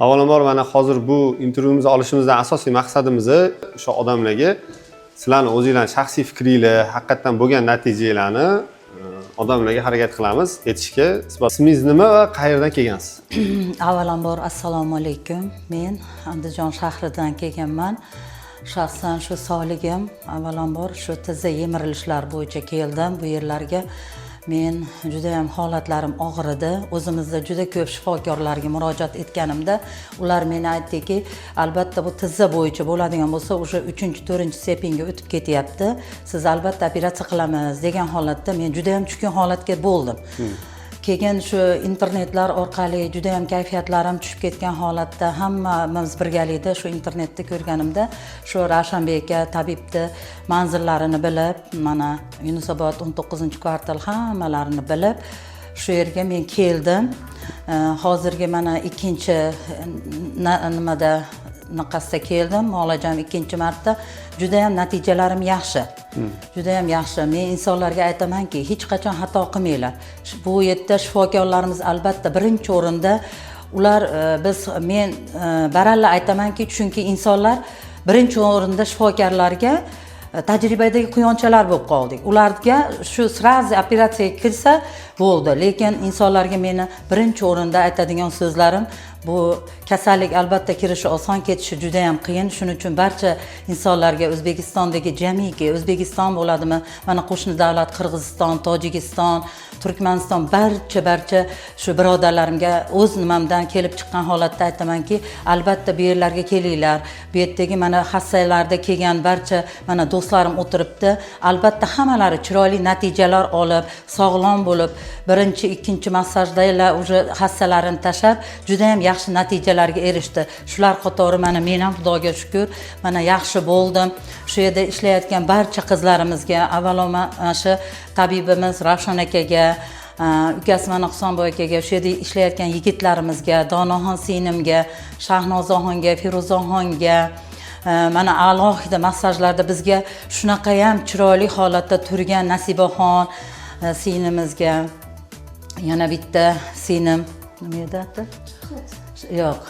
Avvalambor, mana hozir bu intervyumizni olishimizdan asosiy maqsadimiz o'sha odamlarga sizlarni o'zinglarni shaxsiy fikringlar, haqiqatdan bo'lgan natijalarni odamlarga harakat qilamiz aytishga. Ismingiz nima va qayerdan kelgansiz? Avvalambor, assalomu alaykum. Men Andijon shahridan kelganman. Shaxsan shu sog'ligim, avvalambor, shu tizza yemirilishlar bo'yicha keldim bu yerlarga. Men judayam holatlarim og'ir edi. O'zimizda juda ko'p shifokorlarga murojaat etganimda, ular meni aytdiki, albatta bu tizza bo'yicha bo'ladigan bo'lsa, уже uchinchi, to'rtinchi степень ga o'tib ketyapti, siz albatta operatsiya qilamiz degan holatda men judayam tushkun holatga bo'ldim. Keyin shu internetlar orqali judayam kayfiyatlarim tushib ketgan holatda, hammamiz birgalikda shu internetda ko'rganimda, shu Ravshanbek aka tabibni manzillarini bilib, mana Yunusobod 19-kvartal, hammalarini bilib, shu yerga men keldim. Hozirgi mana ikkinchi nimada anaqasida keldim, muolajam ikkinchi marta. Judayam natijalarim yaxshi, judayam yaxshi. Men insonlarga aytamanki, hech qachon xato qilmanglar. Bu yerda shifokorlarimiz albatta birinchi o'rinda ular. Biz, men baralla aytamanki, chunki insonlar birinchi o'rinda shifokorlarga tajribadagi quyonchalar bo'lib qoldik. Ularga shu сразу operatsiyaga kirsa bo'ldi. Lekin insonlarga meni birinchi o'rinda aytadigan so'zlarim: bu kasallik albatta kirishi oson, ketishi juda yam qiyin. Shuning uchun barcha insonlarga, O'zbekistondagi jamiki, O'zbekiston bo'ladimi, mana qo'shni davlat Qirg'iziston, Tojikiston, Turkmaniston, barcha barcha shu birodarlarimga o'z nimamdan kelib chiqqan holatda aytamanki, albatta bu yerlarga kelinglar. Bu yerdagi mana hassalarda kelgan barcha mana do'stlarim o'tiribdi, albatta hammalari chiroyli natijalar olib, sog'lom bo'lib, birinchi, ikkinchi massajdalar уже hassalarini tashlab, judayam yaxshi natijalarga erishdi. Shular qatori mana men ham, Xudoga shukur, mana yaxshi bo'ldim. Shu yerda ishlayotgan barcha qizlarimizga, avvalo mana shu tabibimiz Ravshan akaga, ukasi mana Husanboy akaga, shu yerda ishlayotgan yigitlarimizga, Donaxon singlimga, Shahnozaxonga, Feruzaxonga, mana alohida massajlarda bizga shunaqayam chiroyli holatda turgan Nasibaxon singlimizga, yana bitta singlim nima edi ati? Yo'q,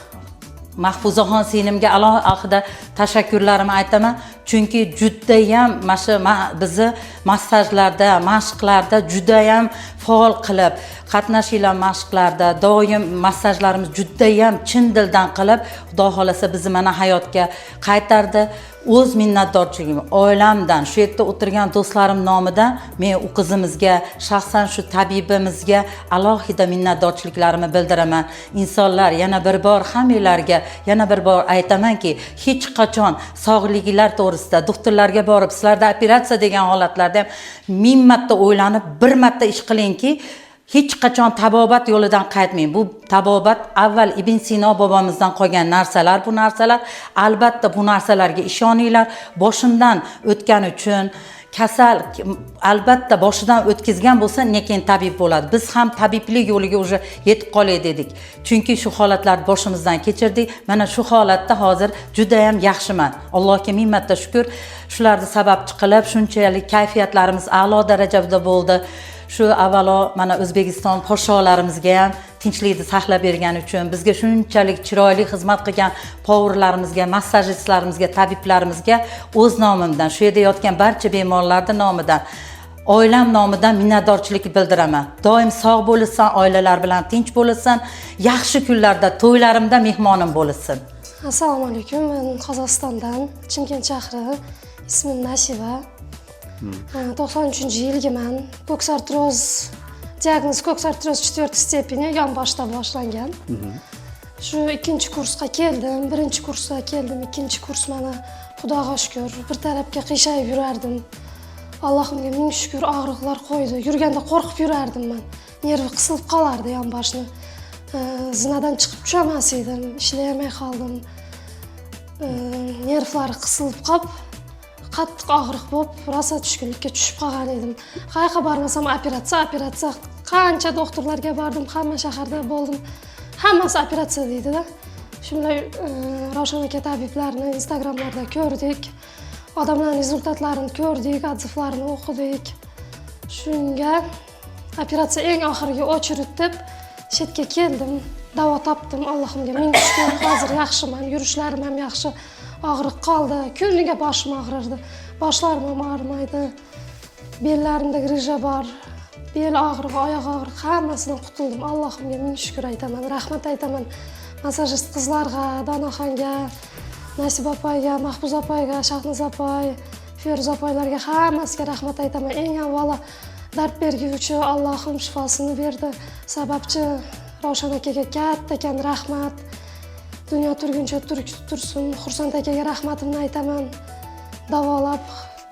Mahfuzaxon singlimga alohida tashakkurlarimni aytaman, chunki judayam mana shu bizni massajlarda, mashqlarda judayam faol qilib qatnashinglar. Mashqlarda doim massajlarimiz judayam chin dildan qilib, Xudo xohlasa, bizni mana hayotga qaytardi. O'z minnatdorchiligim oilamdan, shu yerda o'tirgan do'stlarim nomidan men u qizimizga, shaxsan shu tabibimizga alohida minnatdorchiliklarimni bildiraman. Insonlar, yana bir bor hammanglarga yana bir bor aytamanki, hech qachon sog'liginglar to'g'risida doktorlarga borib, sizlarda operatsiya degan holatlarda ham ming marta o'ylanib, bir marta ish qilingki, hech qachon tabobat yo'lidan qaytmang. Bu tabobat avval Ibn Sino bobomizdan qolgan narsalar. Bu narsalar, albatta bu narsalarga ishoninglar. Boshimdan o'tgani uchun, kasal albatta boshidan o'tkazgan bo'lsa, lekin tabib bo'ladi. Biz ham tabiblik yo'liga уже yetib qolay dedik, chunki shu holatlarni boshimizdan kechirdik. Mana shu holatda hozir judayam yaxshiman, Allohga ming marta shukur. Shularni sababchi qilib, shunchalik kayfiyatlarimiz a'lo darajada bo'ldi. Shu avvalo mana O'zbekiston podsholarimizga ham tinchlikni saqlab bergani uchun, bizga shunchalik chiroyli xizmat qilgan повар larimizga, massajistlarimizga, tabiblarimizga o'z nomimdan, shu yerda yotgan barcha bemorlarni nomidan, oilam nomidan minnatdorchilik bildiraman. Doim sog' bo'lishsin, oilalar bilan tinch bo'lishsin, yaxshi kunlarda, to'ylarimda mehmonim bo'lishsin. Assalomu alaykum. Men Qozog'istondan, Chimkent shahri. Ismim Nasiba. 93-yilgiman. Коксартроз, диагноз коксартроз четвертой степени, yonboshda boshlangan. Shu ikkinchi kursga keldim. Birinchi kursga keldim, ikkinchi kurs mana, Xudoga shukur, bir tarafga qiyshayib yurardim. Allohimga ming shukur, og'riqlar qo'ydi. Yurganda qo'rqib yurardim man. Nervi qisilib qolardi yonboshni. Zinadan chiqib tusholmas edim, ishlayolmay qoldim. Nervlari qisilib qolib, qattiq og'riq bo'lib, rosa tushkunlikka tushib qolgan edim. Qayerga bormasam operatsiya, operatsiya. Qancha doktorlarga bordim, hamma shaharda bo'ldim. Hammasi operatsiya deydida. Shu bilan Ravshan aka tabiblarni Instagramlarda ko'rdik. Odamlarning результат larini ko'rdik, отзыв larini o'qidik. Shunga operatsiya eng oxirgi очередь deb shu yerga keldim. Davo topdim, Allohimga ming shukur. Hozir yaxshiman, yurishlarim ham yaxshi. Og'riq qoldi, kuniga boshim og'rirdi. Boshlarim ham og'rimaydi. Bellarimda грыжа bor. Bel og'rig'i, oyoq og'rig'i, hammasidan qutuldim. Allohimga ming shukur aytaman, rahmat aytaman. Massajist qizlarga, Donaxonga, Nasiba opayga, Mahfuza opayga, Shahnoza opay, Feruza opaylarga, hammasiga rahmat aytaman. Eng avvalo dard berguvchi Allohim shifosini berdi. Sababchi Ravshan akaga kattakon rahmat. Dunyo turguncha tursin. Xursand akaga rahmatimni aytaman. Davolab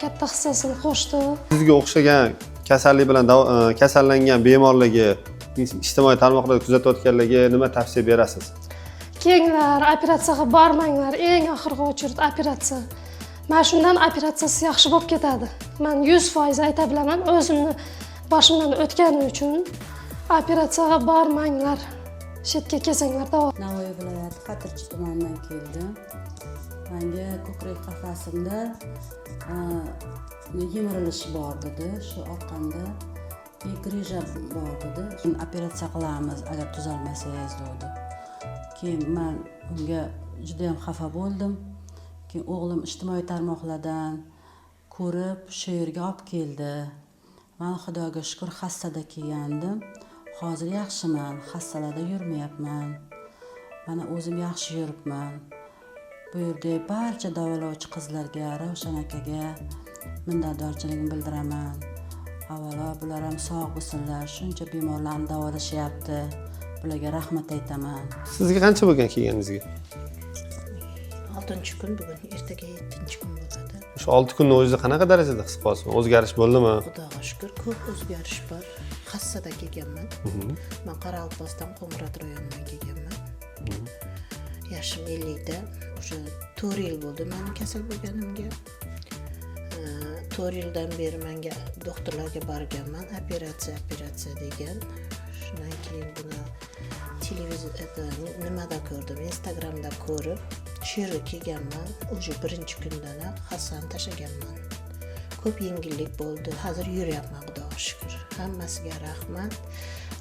katta hissasini qo'shdi. Sizga o'xshagan kasallik bilan kasallangan bemorlarga, ijtimoiy tarmoqlarda kuzatayotganlarga nima tavsiya berasiz? Kelinglar, operatsiyaga bormanglar. Eng oxirgi очередь operatsiya. Mana shundan operatsiyasi yaxshi bo'lib ketadi. Man 100% ayta bilaman, o'zimni boshimdan o'tgani uchun operatsiyaga bormanglar. Chetga kelsanglar davo. Navoiy viloyati Qatirchi tumanidan keldim. Manga ko'krak qafasimda yemirilish bor dedi, shu orqamda и грыжа bor dedi. Operatsiya qilamiz agar tuzalmasangiz, dedi. Keyin man unga judayam xafa bo'ldim. Keyin o'g'lim ijtimoiy tarmoqlardan ko'rib, shu yerga olib keldi. Man, Xudoga shukur, hassada kelgandim. Hozir yaxshiman, hassalarda yurmayapman. Mana, o'zim yaxshi yuribman. Bu yerda barcha davolovchi qizlarga, Ravshan akaga minnatdorchiligimni bildiraman. Avvalo bular ham sog' bo'lsinlar, shuncha bemorlarni davolashyapti. Bularga rahmat aytaman. Sizga qancha bo'lgan kelganingizga? Oltinchi kun bugun, ertaga yettinchi kun bo'ladi. Shu 6 kunni o'zida qanaqa darajada his qilyapsiz? O'zgarish bo'ldimi? Xudoga shukur, ko'p o'zgarish bor. Hassada kelganman. Man Qoraqalpog'iston, Qo'ng'irot rayonidan kelganman. Yoshim 50da. Уже 4 yil bo'ldi mani kasal bo'lganimga. 4 yildan beri manga doktorlarga borganman, operatsiya, operatsiya degan. Shundan keyin buni televizor, это, nimada ko'rdim, Instagramda ko'rib, shu yerga kelganman. Уже birinchi kundanoq hassani tashlaganman. Ko'p yengillik bo'ldi. Hozir yuryapman, Xudoga shukur. Hammasiga rahmat.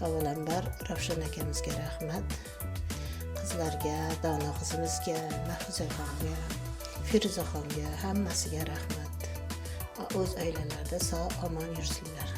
Avvalambor Ravshan akamizga rahmat, qizlarga, Dono qizimizga, Mahfuzaxonga, Feruzaxonga, hammasiga rahmat. O'z oilalarida sog' omon yursinlar.